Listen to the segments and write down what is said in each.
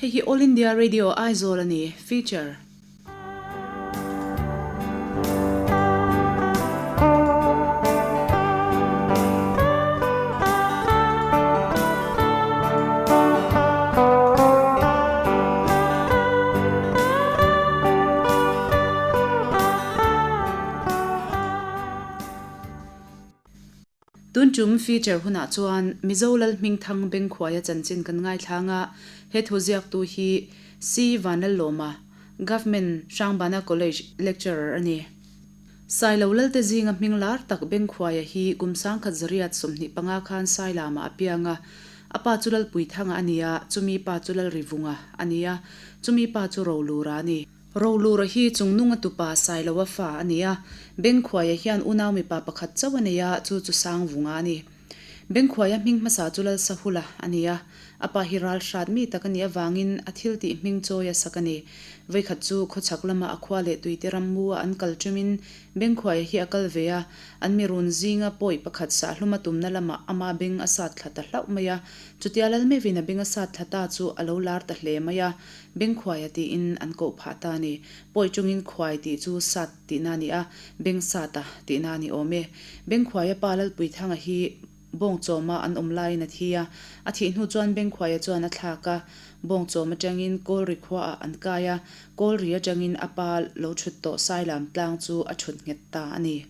Hei hi All India Radio Aizawl a ni, Feature. Tun tum feature hunah chuan Mizo Lalhmingthang Bengkhuaia chanchin kan ngaithlang a, he thu ziaktu hi C. Vanlallawma, Government Hrangbana College lecturer a ni. Sailo Lalte zinga hming lar tak Bengkhuaia hi kum 1925 khan Sailamah a piang a, a pa chu Lalpuithanga a ni a, chumi pa chu Lalrivunga a ni a, chumi pa chu Rolura a ni. Rolura hi Chungnunga tupa Sailoa fa a ni a, Bengkhuaia hian unau mipa pakhat chauh a nei a, chu chu Sangvunga a ni. Bengkhuaia hming hmasa chu Lalsahula a ni a, a pa hi ral hrat mi tak a nih avangin a thil tih hming chawi a sak a ni. Vawikhat chu khawchhak lama a khua leh tuite rammu a an kal ṭumin Bengkhuaia hi a kal ve a, an mi run zinga pawi pakhat sahluma tumna lamah ama beng a sat thla ta hlauh mai a, chutia Lalmevin a beng a sat thla ta chu a lo lar ta hle mai a, Bengkhuaia tiin an koh phah ta a ni. Pawi chungin khuai tih chu sat tihna a ni a, beng sata tihna a ni awm e. Bengkhuaia pa Lalpuithanga hi Bawngchawma an awm laiin a thi a, a thih hnu chuan Bengkhuaia chuan a thlak a, Bawngchawm atangin Kawlri khuaah an kai a, Kawlri atangin a pa lo thut tawh Sailam tlang chu a thut nghet ta a ni.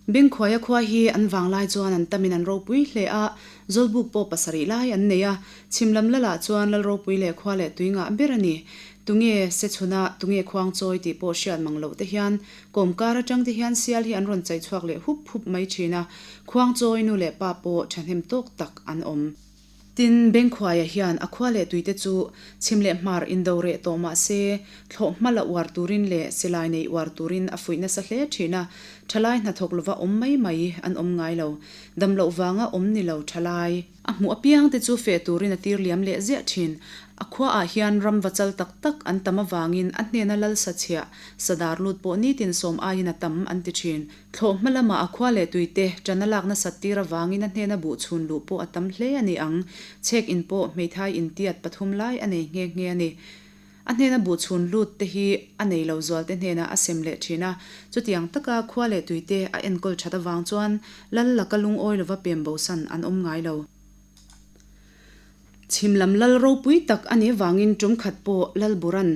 Bengkhuaia khua hi an vang lai chuan an tamin an ropui hle a, Zawlbuk pawh pasarih lai an nei a, chhim lam lalah chuan Lal ropui leh khua leh tui ngah ber a ni. Tunge Sechhuna, tunge Khuangchawi tih pawh hriat mang loh te hian kawmkar atang te hian sial hi an rawn chai chhuak leh hup hup mai thin a, Khuangchawi nu leh pa pawh thahnem tawk tak an awm. Tin, Bengkhuaia hian a khua leh tuite chu chhim leh hmar indo reh tawh mah se, thlawh hma la uar turin leh silai nei uar turin a fuih nasa hle thin a, thalai hnathawk lova awm mai mai an awm ngai lo. Dam loh vanga awm ni lo thalai. A hmuh apiang te chu feh turin a tir liam leh ziah thin. A khuaah hian ram va chal tak tak an tam avangin a hnena lal sachhiah, sadar lut pawh nitin sawm aiin a tam an ti thin. Thlawh hma lamah a khua leh tuite ṭan a lak nasat tir avangin a hnena buh chhun luh pawh a tam hle a ni ang. Chhek in pawh hmeithai intiat pathum lai a nei nghe nghe a ni. A hnena buh chhun lut te hi a nei lo zual te hnenah a sem leh ṭhin a. Chutiang taka khua leh tuite a enkawl ṭhat avang chuan lal laka lungawi lova pem bosan an awm ngai lo. Chhim lam lal ropui tak a nih avangin tum khat pawh Lalburan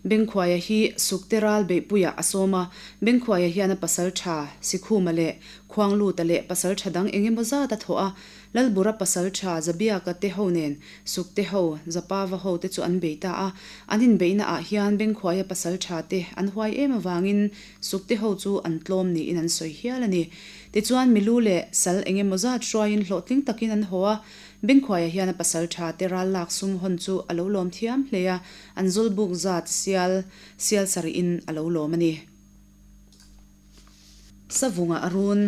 Bengkhuaia hi Sukte ral beihpuiah a sawm a, Bengkhuaia hian a pasal tha Sikhuma leh Khuangluta leh pasal tha dang eng emaw zat a thawh a, Lalbura pasal tha Zabiaka te ho nen Sukte ho, Zapava ho te chu an bei ta a, an inbeihna ah hian Bengkhuaia pasal tha te an huai em avangin Sukte ho chu an tlawm niin an sawi hial a ni. Tichuan milu leh sal eng emaw zat hruaiin hlawhtling takin an haw a, Bengkhuaia hian a pasal tha te ral lak sum hawn chu a lo lawm thiam hle a, an zawlbuk zat sial sial sarihin a lo lawm a ni. Savunga a run.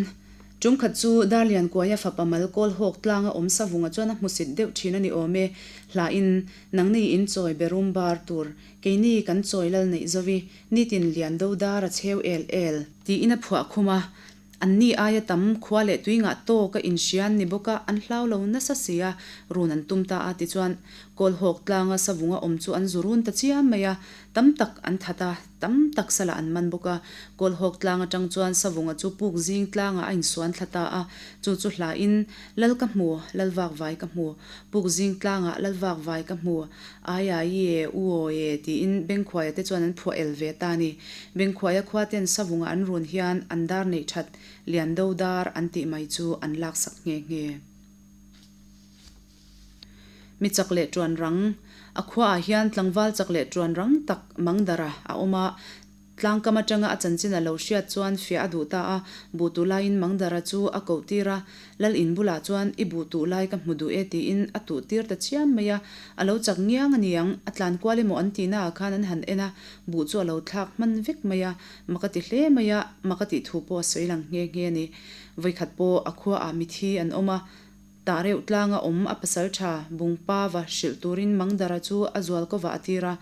Tum khat chu Darliankuaia fapa mal kawl hawk tlanga awm Savunga chuan a hmusit deuh thin a ni awm e. Hlain, Nangni in chawi berum bar tur, keini kan chawi lal neih zovi, nitin lian do dar a cheu el el. Tiin a phuah khum a, Anni aia tam khua leh tui ngah tawk a inhrian ni bawk a, an hlau lo nasa si a, run an tum ta a, tichuan Kawlhawk tlanga savunga awm chu an zu run ta chiam mai a, tam tak an that a, tam tak salah an man bawk a. Kawlhawk tlang atang chuan savunga chu puk zing tlangah a insuan thla ta a, chu chu hlain, Lal ka hmu, Lal vak vai ka hmu, puk zing tlangah Lal vak vai ka hmu, ai ai e, u aw e, tiin Bengkhuaia te chuan an phuah el ve ta a ni. Bengkhuaia khua ten savunga an run hian an dar neih that lian do dar an tih mai chu an laksak nghe nghe. Mi chak leh tuan rang, A khuaah hian tlangval chak leh tuan rang tak Mangdara a awm a, Tlangkam atanga a chanchin a lo hriat chuan fiah a duh ta a, buh tuh laiin Mangdara chu a koh tir a, Lal in bulah chuan i buh tuh lai ka hmu duh e tiin a tuh tir ta chiam mai a, a lo chak ngiang a niang, a tlan kual emaw an tihna ah khan an han en a, buh chu a lo thlak hman vek mai a, mak a ti hle mai a, mak a tih thu pawh a sawi lang nghe nghe a ni. Vawikhat pawh a khua ah mithi an awm a, tah reuh tlanga awm a pasal tha Bungpa va hrilh turin Mangdara chu a zual kovah a tir a,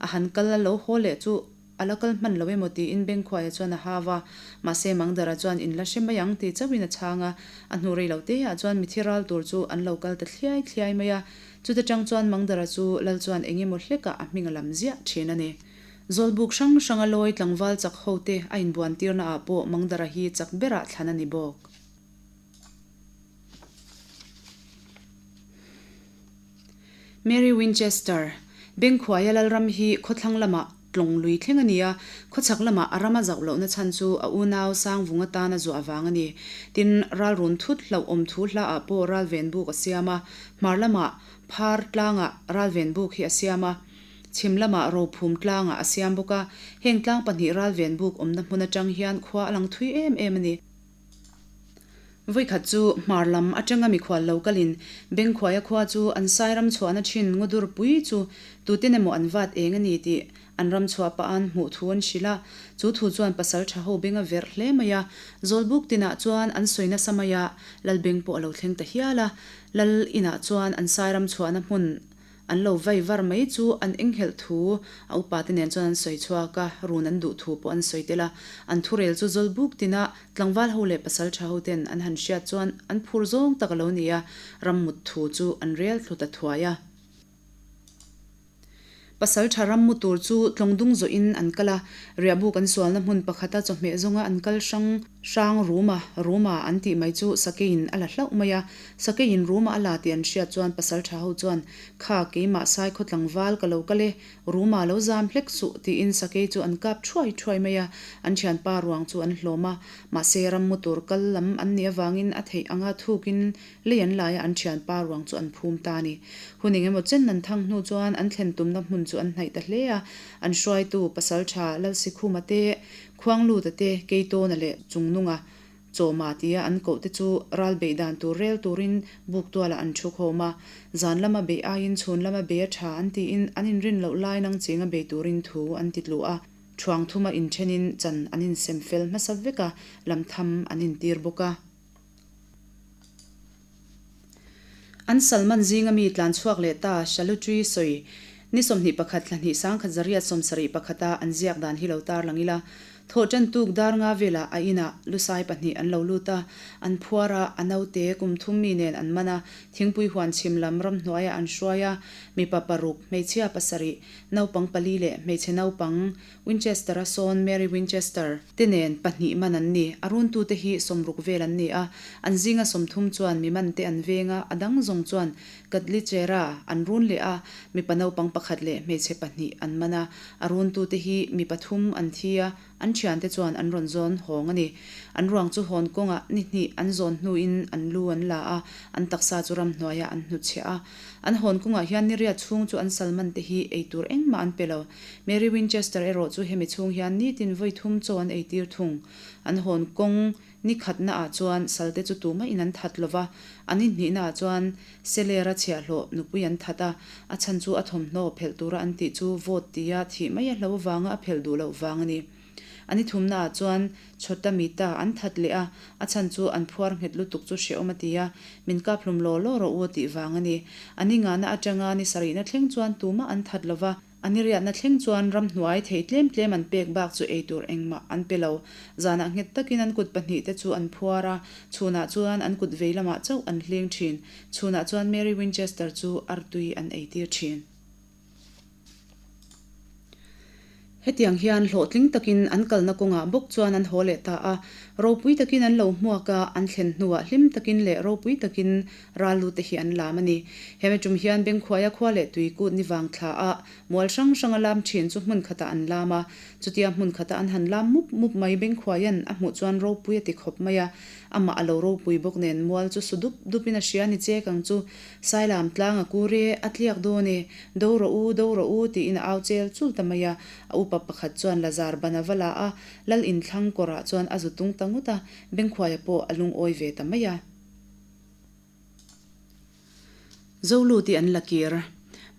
a han kal a lo haw leh chu. a la kal hman lo emaw tiin Bengkhuaia chuan a hau a, mahse Mangdara chuan in la hre mai ang ti chauhin a chhang a, a hnu rei lo te ah chuan mithi ral tur chu an lo kal ta thliai thliai mai a, chuta tang chuan Mangdara chu lal chuan eng emaw hlekah a hming a lam ziah thin a ni. Zawlbuk hrang hranga lawi tlangval chak ho te a inbuan tirna ah pawh Mangdara hi chak berah thlan a ni bawk. Mary Winchester, Bengkhuaia Lalram hi khawthlang lamah tlawng lui thleng a ni a, khawchhak lamah a ram a zauh lohna chhan chu a unau Sangvung atan a zuah vang a ni. Tin, ralrun thut hlauhawm thu hlaah pawh ralven buk a siam a, hmar lamah phar tlangah ralven buk hi a siam a, chhim lamah rophum tlangah a siam bawk a, heng tlang pahnih ralven buk awmna hmun atang hian khua a lang thui em em a ni. Vawikhat chu hmar lam atanga mikhual lo kalin Bengkhuaia khua chu an sai ram chhuahna thin Ngudur pui chu tuten emaw an vat eng a ni tih an ram chhuah pah an hmuh thu an hrilh a. Chu thu chuan pasal tha ho beng a verh hle mai a. Zawlbuk tinah chuan an sawi nasa mai a, Lalbeng pawh a lo thleng ta hial a. Lal inah chuan an sai ram chhuahna hmun An lo vai var mai chu an enghelh thu a upate nen chuan an sawi chhuak a, run an duh thu pawh an sawi tel a. An thurel chu Zawlbuk tina tlangval ho leh pasal tha ho ten an han hriat chuan an phur zawng tak a lo ni a, rammut thu chu an rel thlu ta thuai a. Pasal tha rammu tur chu tlawngdung zawhin an kal a, riahbuk an sualna hmun pakhata chawhmeh zawnga an kal hrang hrang Ruma, Ruma an tih mai chu sakeiin a la hlauh mai a, Sakeiin Ruma a la tih an hriat chuan pasaltha ho chuan, Kha, keimah Saikhaw tlangval ka lo kal e, Ruma lo zam hlek suh, tiin sakei chu an kap thuai thuai mai a, an thianpa ruang chu an hlawm a. Mahse, rammu tur kal lam an nih avangin a theih anga thukin lei an lai a, an thianpa ruang chu an phum ta a ni. Hun eng emaw chen an thang hnu chuan an thlen tumna hmun chu an hnaih ta hle a, an hruaitu pasaltha Lalsikhuma te, Khuangluta te, Keitawna leh Chungnunga, Chawma tia an koh te chu ral beih dan tur rel turin buk tualah an thu khawm a, zan lama beih aiin chhun lama bei a tha an tiin an inrin loh lai nang chinga bei turin thu an ti tlu a, thuang thuma inthenin chan an insem fel hmasa vek a, lam tham an intir bawk a. An Salman zinga mi tlan chhuak leh ta Shalutri sawi ni 21 thla hnih 1971 a an ziak dan hi lo tarlang ila, thawh tan tuk dar nga velah a inah lusai pahnih an lo lut a, an phuar a, a naute kum thum mi nen an man a, thingpui huan chhim lam ramhnuaiah an hruai a, mipa paruk, hmeichhia pasarih, naupang pali leh hmeichhe naupang Winchester-a sawn Mary Winchester te nen pahnih man an ni. A runtute hi sawmruk vel an ni a, an zinga sawmthum chuan mi man te an veng a, a dang zawng chuan Katlichera an run leh a, mipa naupang pakhat leh hmeichhe pahnih an man a. A runtute hi mi pathum an thi a, an thiante chuan an rawn zawn hawng a ni. An ruang chu hawn kawngah ni hnih an zawn hnuin an lu an la a, an taksa chu ramhnuaiah an hnutchhiah a. An hawn kawngah hian ni riat chhung chu an salman te hi ei tur engmah an pe lo. Mary Winchester erawh chu hemi chhung hian nitin vawi thum chaw an eitir thung. An hawn kawng ni khatna ah chuan salte chu tumah in an that lova, an inhnihna ah chuan Selera chhiahhlawh nupui an that a, a chhan chu a thawmhnaw phelh tura an tih chu vote tia thih mai a hlo vanga a phelh duh loh vang a ni. A ni thumna ah chuan Chhota Mita an that leh a, a chhan chu an phuar nghet lutuk chu hrehawm a ti a, min kap hlum law law rawh u a tih vang a ni. A ni ngahna atanga ni sarihna thleng chuan tumah an that lova, A ni riahna thleng chuan ramhnuai thei tlem tlem an pek bak chu ei tur engmah an pe lo. Zanah nghet takin an kut pahnihte chu an phuar a, chhunah chuan an kut vei lamah chauh an hling thin. Chhunah chuan Mary Winchester chu artui an eitir thin. Hetiang hian hlawhtling takin an kalna kawngah bawk chuan an haw leh ta a, ropui takin an lo hmuak a, an thlen hnuah hlim takin leh ropui takin Ral lute hi an lam a ni. Hemi tum hian Bengkhuaia khua leh Tuikut ni vang thla a mual hrang hrang a lam thin chu hmun khatah an lam a. Chutia hmun khata an han lam mup mup mai Bengkhuaia'n a hmuh chuan ropui a ti khawp mai a. Amah a lo ropui bawk nen mual chu su dup dupin a hria ni chek ang chu. Sailam tlang a kur e, a tliak dawn e, do rawh u, do rawh u tiin a au chel chul ta mai a. A upa pakhat chuan Lazar ban a va la a, Lal inthlang kawrah chuan a zu tung ta ngut a, Bengkhuaia pawh a lungawi ve ta mai a. Zolu tih an la kir.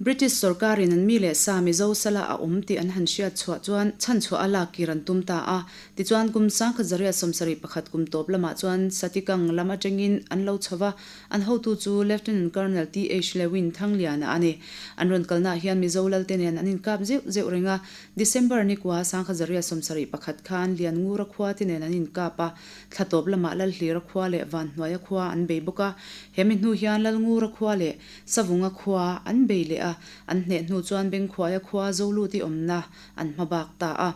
British sorkarin an mi leh sa Mizo sala a awm tih an han hriat chhuah chuan chhanchhuah a lak kir an tum ta a. Tichuan kum 1971 kum tawp lamah chuan Satikang lam atangin an lo chho va, an hotu chu Lieutenant Colonel TH Lewin Thangliana a ni. An rawn kalnaah hian Mizo lalte nen an inkap zeuh zeuh reng a. December nikua 1971 khan Lianngura khua te nen an inkap a, thla tawp lamah Lalhlira khua leh Vanhnuaia khua an bei bawk a. He mi hnu hian Lalngura khua leh Savunga khua an bei leh a, an hneh hnu chuan Bengkhuaia khua Zoluti awmna an hma bak ta a.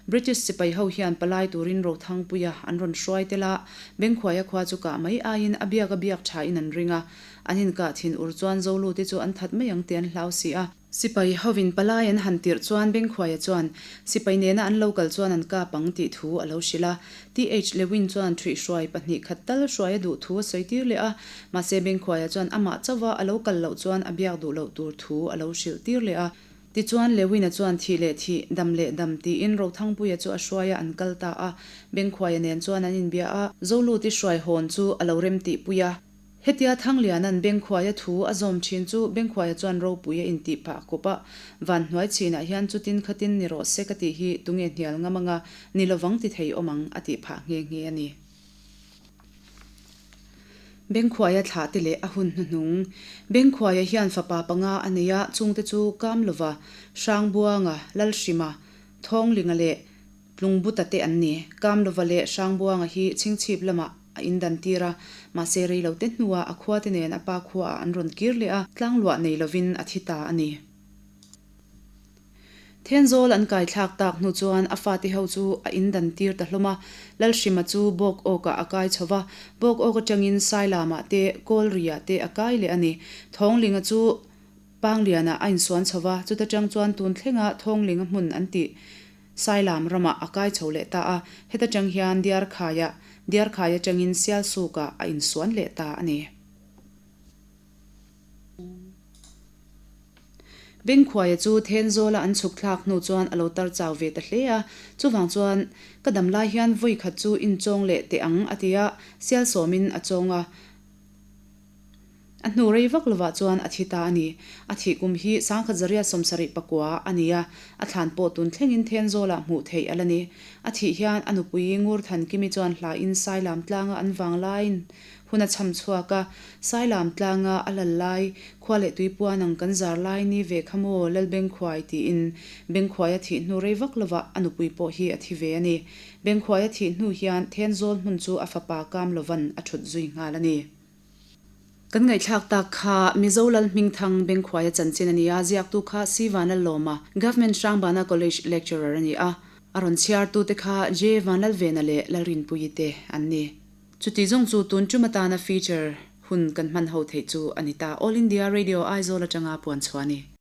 British sipai ho hian palai turin Rothangpuia an rawn hruai tel a, Bengkhuaia khua chu kah mai aiin a biak a biak thain an ring a, an inkah thin ur chuan Zoluti chu an that mai ang tih an hlau si a. Sipai hovin palai an han tirh chuan Bengkhuaia chuan sipai nena an lo kal chuan an kap ang tih thu a lo hrilh a. TH Lewin chuan ṭhuihhruai pahnih khat tal hruai a duh thu a sawi tir leh a, mahse Bengkhuaia chuan amah chauha a lo kal loh chuan a biak duh loh tur thu a lo hrilh tir leh a. Tichuan Lewin-a chuan thih leh thih, dam leh dam tiin Rothangpuia chu a hruai a an kal ta a. Bengkhuaia nen chuan an inbia a, Zoluti hruai hawn chu a lo remtihpui a. Hetia Thangliana'n Bengkhuaia thu a zawm thin chu Bengkhuaia chuan ropui a intih phah kawp a, van hnuai chinah hian chutin khatin ni rawh se ka tih hi tunge hnial ngam anga ni lovang ti thei awm ang a tih phah nghe nghe a ni. Bengkhuaia thlah te leh a hun hnuhnung. Bengkhuaia hian fapa panga a nei a, chungte chu Kamlova, Hrangbuanga, Lalhrima, Thawnglinga leh Tlungbuta te an ni. Kamlova leh Hrangbuanga hi Chhingchhip lamah a indan tir a, mahse rei lo te hnuah a khua te nen a pa khuaah an rawn kir leh a, tlangluah nei lovin a thi ta a ni. Thenzawl an kai thlak tak hnu chuan a fate ho chu a indan tir ta hlawm a, Lalhrima chu Bawk awkah a kai chho va, Bawk awk atangin Sailamah te, Kawlriah te a kai leh a ni. Thawnglinga chu Panglianah a insuan chho va, chuta tang chuan tun thlenga Thawnglinga hmun an tih Sailam ramah a kai chho leh ta a, heta tang hian Diarkhaiah, Diarkhai atangin Sialsukah a insuan leh ta a ni. Bengkhuaia chu Thenzawla an chhuk thlak hnu chuan a lo tar chau ve ta hle a, chuvang chuan, Ka dam lai hian vawi khat chu inchawng leh teh ang, a ti a, Sialsawmin a chawng a. A hnu rei vak lovah chuan a thi ta a ni. A thih kum hi 1974 a ni a, a thlan pawh tun thlengin Thenzawlah hmuh theih a la ni. A thih hian a nupui Ngurthankimi chuan hlain Sailam tlanga an vang laiin hun a cham chhuak a, Sailam tlanga a lal lai, khua leh tui puan ang kan zar lai ni ve kha maw Lalbengkhuai tiin Bengkhuai a thih hnu rei vak lovah a nupui pawh hi a thi ve a ni. Bengkhuai a thih hnu hian Thenzawl hmun chu a fapa Kamlovan a thut zui nghal a ni. Kan ngaihthlak tak kha Mizo Lal Hmingthang Bengkhuaia chanchin a ni a, ziaktu kha C Vanlalawma, Government Hrangbana College lecturer a ni a, a rawn chhiartute kha J Vanlalvena leh Lalrinpuii te an ni. Chuti zawng chu tun tum atana feature hun kan hman ho theih chu a ni ta. All India Radio Aizawl atanga puan chhuah a ni.